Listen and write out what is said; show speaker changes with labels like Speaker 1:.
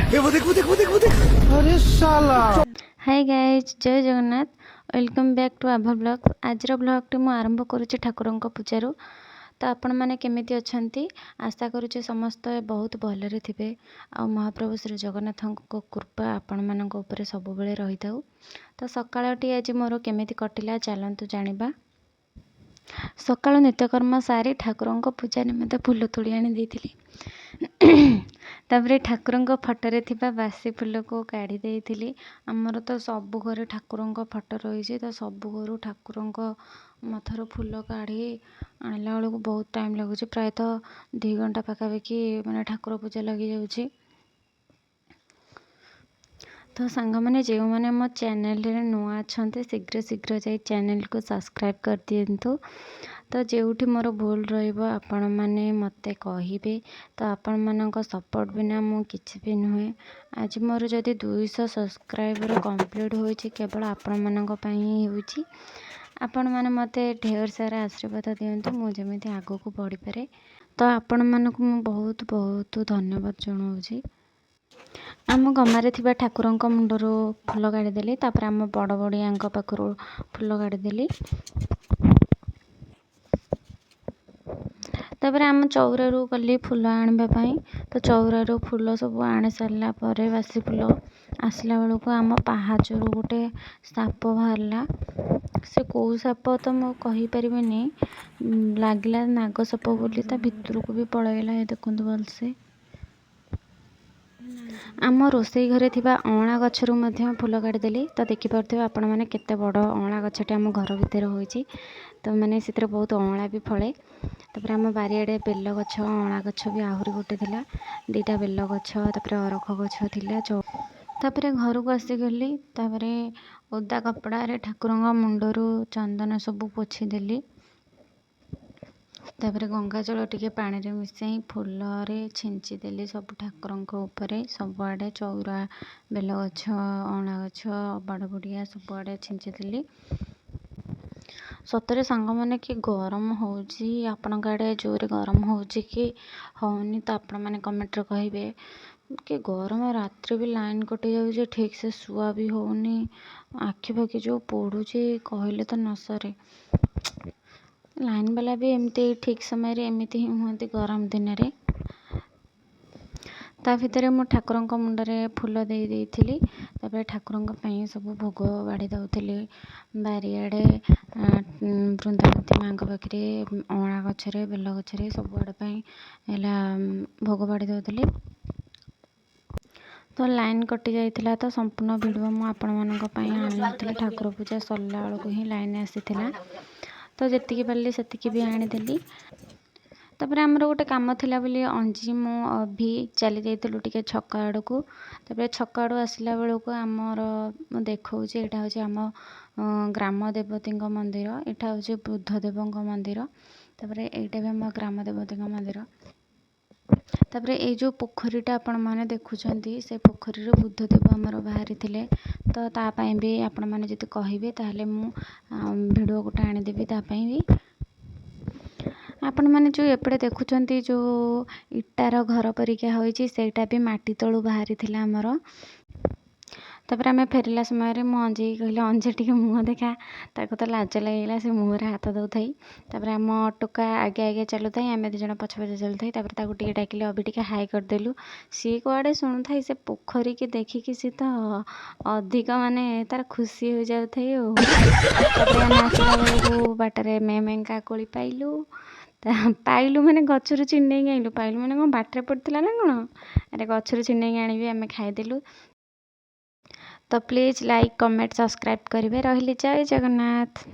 Speaker 1: वो देख, वो देख, वो देख, वो देख, अरे साला!
Speaker 2: Hi guys, Jai Jagannath. Welcome back to Abha vlog. ଆଜିର ବ୍ଲଗ୍ଟି ମୁଁ ଆରମ୍ଭ କରୁଛି ଠାକୁରଙ୍କ ପୂଜାରୁ। ତ ଆପଣମାନେ କେମିତି ଅଛନ୍ତି? ଆଶା କରୁଛି ସମସ୍ତେ ବହୁତ ଭଲରେ ଥିବେ ଆଉ ମହାପ୍ରଭୁ ଶ୍ରୀ ଜଗନ୍ନାଥଙ୍କ କୃପା ଆପଣମାନଙ୍କ ଉପରେ ସବୁବେଳେ ରହିଥାଉ। ତ ସକାଳଟି ଆଜି ମୋର କେମିତି କଟିଲା, ଚାଲନ୍ତୁ ଜାଣିବା। ସକାଳୁ ନିତ୍ୟକର୍ମ ସାରି ଠାକୁରଙ୍କ ପୂଜା ନିମନ୍ତେ ଫୁଲ ତୋଳି ଆଣି ଦେଇଥିଲି। ତାପରେ ଠାକୁରଙ୍କ ଫଟୋରେ ଥିବା ବାସି ଫୁଲକୁ କାଢ଼ି ଦେଇଥିଲି। ଆମର ତ ସବୁ ଘରେ ଠାକୁରଙ୍କ ଫଟୋ ରହିଛି, ତ ସବୁ ଘରୁ ଠାକୁରଙ୍କ ମଥାରୁ ଫୁଲ କାଢ଼ି ଆଣିଲା ବେଳକୁ ବହୁତ ଟାଇମ୍ ଲାଗୁଛି। ପ୍ରାୟତଃ 2 ଘଣ୍ଟା ପାଖାପାଖି ମାନେ ଠାକୁର ପୂଜା ଲାଗିଯାଉଛି। ତ ସାଙ୍ଗମାନେ, ଯେଉଁମାନେ ମୋ ଚ୍ୟାନେଲରେ ନୂଆ ଅଛନ୍ତି, ଶୀଘ୍ର ଶୀଘ୍ର ଯାଇ ଚ୍ୟାନେଲକୁ ସବସ୍କ୍ରାଇବ୍ କରିଦିଅନ୍ତୁ। ତ ଯେଉଁଠି ମୋର ଭୁଲ ରହିବ, ଆପଣମାନେ ମୋତେ କହିବେ। ତ ଆପଣମାନଙ୍କ ସପୋର୍ଟ ବିନା ମୁଁ କିଛି ବି ନୁହେଁ। ଆଜି ମୋର ଯଦି 200 ସବସ୍କ୍ରାଇବର କମ୍ପ୍ଲିଟ୍ ହୋଇଛି, କେବଳ ଆପଣମାନଙ୍କ ପାଇଁ ହିଁ ହେଉଛି। ଆପଣମାନେ ମୋତେ ଢେର ସାରା ଆଶୀର୍ବାଦ ଦିଅନ୍ତୁ, ମୁଁ ଯେମିତି ଆଗକୁ ବଢ଼ିପାରେ। ତ ଆପଣମାନଙ୍କୁ ମୁଁ ବହୁତ ବହୁତ ଧନ୍ୟବାଦ ଜଣାଉଛି। ଆମ ଗମାରେ ଥିବା ଠାକୁରଙ୍କ ମୁଣ୍ଡରୁ ଫୁଲ କାଢ଼ିଦେଲି। ତାପରେ ଆମ ବଡ଼ ବଡ଼ିଆଙ୍କ ପାଖରୁ ଫୁଲ କାଢ଼ିଦେଲି। ତାପରେ ଆମ ଚଉରାରୁ ଗଲି ଫୁଲ ଆଣିବା ପାଇଁ। ତ ଚଉରାରୁ ଫୁଲ ସବୁ ଆଣି ସାରିଲା ପରେ, ବାସି ଫୁଲ, ଆସିଲା ବେଳକୁ ଆମ ପାହାଚରୁ ଗୋଟେ ସାପ ବାହାରିଲା। ସେ କେଉଁ ସାପ ତ ମୁଁ କହିପାରିବିନି, ଲାଗିଲା ନାଗ ସାପ ବୋଲି। ତା ଭିତରକୁ ବି ପଳେଇଲା। ଏ ଦେଖନ୍ତୁ ଭଲସେ। ଆମ ରୋଷେଇ ଘରେ ଥିବା ଅଁଳା ଗଛରୁ ମଧ୍ୟ ଫୁଲ କାଢ଼ିଦେଲି। ତ ଦେଖିପାରୁଥିବେ ଆପଣମାନେ, କେତେ ବଡ଼ ଅଁଳା ଗଛଟେ ଆମ ଘର ଭିତରେ ହୋଇଛି। ତ ମାନେ ସେଥିରେ ବହୁତ ଅଁଳା ବି ଫଳେ। ତାପରେ ଆମ ବାରିଆଡ଼େ ବେଲ ଗଛ, ଅଁଳା ଗଛ ବି ଆହୁରି ଗୋଟେ ଥିଲା, ଦୁଇଟା ବେଲ ଗଛ, ତାପରେ ଅରଖ ଗଛ ଥିଲା। ତାପରେ ଘରକୁ ଆସିଗଲି। ତାପରେ ଓଦା କପଡ଼ାରେ ଠାକୁରଙ୍କ ମୁଣ୍ଡରୁ ଚନ୍ଦନ ସବୁ ପୋଛିଦେଲି। ତାପରେ ଗଙ୍ଗା ଜଳ ଟିକେ ପାଣିରେ ମିଶାଇ ଫୁଲରେ ଛିଞ୍ଚିଦେଲି ସବୁ ଠାକୁରଙ୍କ ଉପରେ, ସବୁଆଡ଼େ, ଚଉରା, ବେଲଗଛ, ଅଁଳା ଗଛ, ବଡ଼ ବଡ଼ିଆ, ସବୁଆଡ଼େ ଛିଞ୍ଚିଦେଲି। ସତରେ ସାଙ୍ଗମାନେ, କି ଗରମ ହେଉଛି! ଆପଣଙ୍କ ଆଡ଼େ ଜୋରେ ଗରମ ହେଉଛି କି ହେଉନି, ତ ଆପଣମାନେ କମେଣ୍ଟରେ କହିବେ। କି ଗରମ! ରାତିରେ ବି ଲାଇନ୍ କଟିଯାଉଛି, ଠିକ୍ସେ ଶୁଆ ବି ହେଉନି। ଆଖି ଫାଖି ଯେଉଁ ପୋଡ଼ୁଛି, କହିଲେ ତ ନ ସରେ। ଲାଇନ୍ ବାଲା ବି ଏମିତି ଠିକ୍ ସମୟରେ ଏମିତି ହିଁ ହୁଅନ୍ତି ଗରମ ଦିନରେ। ତା ଭିତରେ ମୁଁ ଠାକୁରଙ୍କ ମୁଣ୍ଡରେ ଫୁଲ ଦେଇ ଦେଇଥିଲି। ତାପରେ ଠାକୁରଙ୍କ ପାଇଁ ସବୁ ଭୋଗ ବାଢ଼ି ଦେଉଥିଲି। ବାରିଆଡ଼େ ବୃନ୍ଦାବତୀ ମାଆଙ୍କ ପାଖରେ, ଅଁଳା ଗଛରେ, ବେଲ ଗଛରେ, ସବୁଆଡ଼େ ପାଇଁ ହେଲା ଭୋଗ ବାଢ଼ି ଦେଉଥିଲି। ତ ଲାଇନ୍ କଟି ଯାଇଥିଲା, ତ ସମ୍ପୂର୍ଣ୍ଣ ଭିଡ଼ିଓ ମୁଁ ଆପଣମାନଙ୍କ ପାଇଁ ଆଣିନଥିଲି। ଠାକୁର ପୂଜା ସରିଲା ବେଳକୁ ହିଁ ଲାଇନ୍ ଆସିଥିଲା, ତ ଯେତିକି ପାରିଲି ସେତିକି ବି ଆଣିଦେଲି। ତାପରେ ଆମର ଗୋଟେ କାମ ଥିଲା ବୋଲି ଅଞ୍ଜି, ମୁଁ, ଅଭି ଚାଲି ଯାଇଥିଲୁ ଟିକେ ଛକ ଆଡ଼କୁ। ତାପରେ ଛକ ଆଡ଼ୁ ଆସିଲା ବେଳକୁ ଆମର, ମୁଁ ଦେଖାଉଛି, ଏଇଟା ହେଉଛି ଆମ ଗ୍ରାମ ଦେବତୀଙ୍କ ମନ୍ଦିର। ଏଇଟା ହେଉଛି ବୁଦ୍ଧ ଦେବଙ୍କ ମନ୍ଦିର। ତାପରେ ଏଇଟା ବି ଆମ ଗ୍ରାମ ଦେବତୀଙ୍କ ମନ୍ଦିର। ତାପରେ ଏଇ ଯେଉଁ ପୋଖରୀଟା ଆପଣମାନେ ଦେଖୁଛନ୍ତି, ସେ ପୋଖରୀରୁ ବୁଦ୍ଧଦେବ ଆମର ବାହାରିଥିଲେ। ତ ତା ପାଇଁ ବି ଆପଣମାନେ ଯଦି କହିବେ, ତାହେଲେ ମୁଁ ଭିଡ଼ିଓ ଗୋଟେ ଆଣିଦେବି ତା ପାଇଁ ବି। ଆପଣମାନେ ଯେଉଁ ଏପଟେ ଦେଖୁଛନ୍ତି, ଯେଉଁ ଇଟାର ଘର ପରିକା ହୋଇଛି, ସେଇଟା ବି ମାଟି ତଳୁ ବାହାରିଥିଲା ଆମର। ତାପରେ ଆମେ ଫେରିଲା ସମୟରେ ମୁଁ ଅଞ୍ଜିକି କହିଲି, "ଅଞ୍ଜି, ଟିକେ ମୁହଁ ଦେଖା।" ତାକୁ ତ ଲାଜ ଲାଗିଲା, ସେ ମୁହଁରେ ହାତ ଦେଉଥାଏ। ତାପରେ ଆମ ଟୋକା ଆଗେ ଆଗେ ଚାଲୁଥାଏ, ଆମେ ଦୁଇ ଜଣ ପଛେ ପଛେ ଚାଲୁଥାଇ। ତାପରେ ତାକୁ ଟିକେ ଡାକିଲି, "ଅଭି, ଟିକେ ହାଇ କରିଦେଲୁ।" ସିଏ କୁଆଡ଼େ ଶୁଣୁଥାଏ? ସେ ପୋଖରୀକି ଦେଖିକି ସିଏ ତ ଅଧିକ ମାନେ ତାର ଖୁସି ହୋଇଯାଉଥାଏ। ଆଉ ତାପରେ ଆମେ ଆସିଲା ବେଳକୁ ବାଟରେ ମେଁ କୋଳି ପାଇଲୁ। ପାଇଲୁ ମାନେ ଗଛରୁ ଛିଣ୍ଡେଇକି ଆଣିଲୁ। ପାଇଲୁ ମାନେ କ'ଣ, ବାଟରେ ପଡ଼ିଥିଲା ନା କ'ଣ? ଆରେ, ଗଛରୁ ଛିଣ୍ଡେଇକି ଆଣିବି ଆମେ ଖାଇଦେଲୁ। ତ ପ୍ଲିଜ୍ ଲାଇକ୍, କମେଣ୍ଟ, ସବସ୍କ୍ରାଇବ୍ କରିବେ। ରହିଲି, ଜୟ ଜଗନ୍ନାଥ।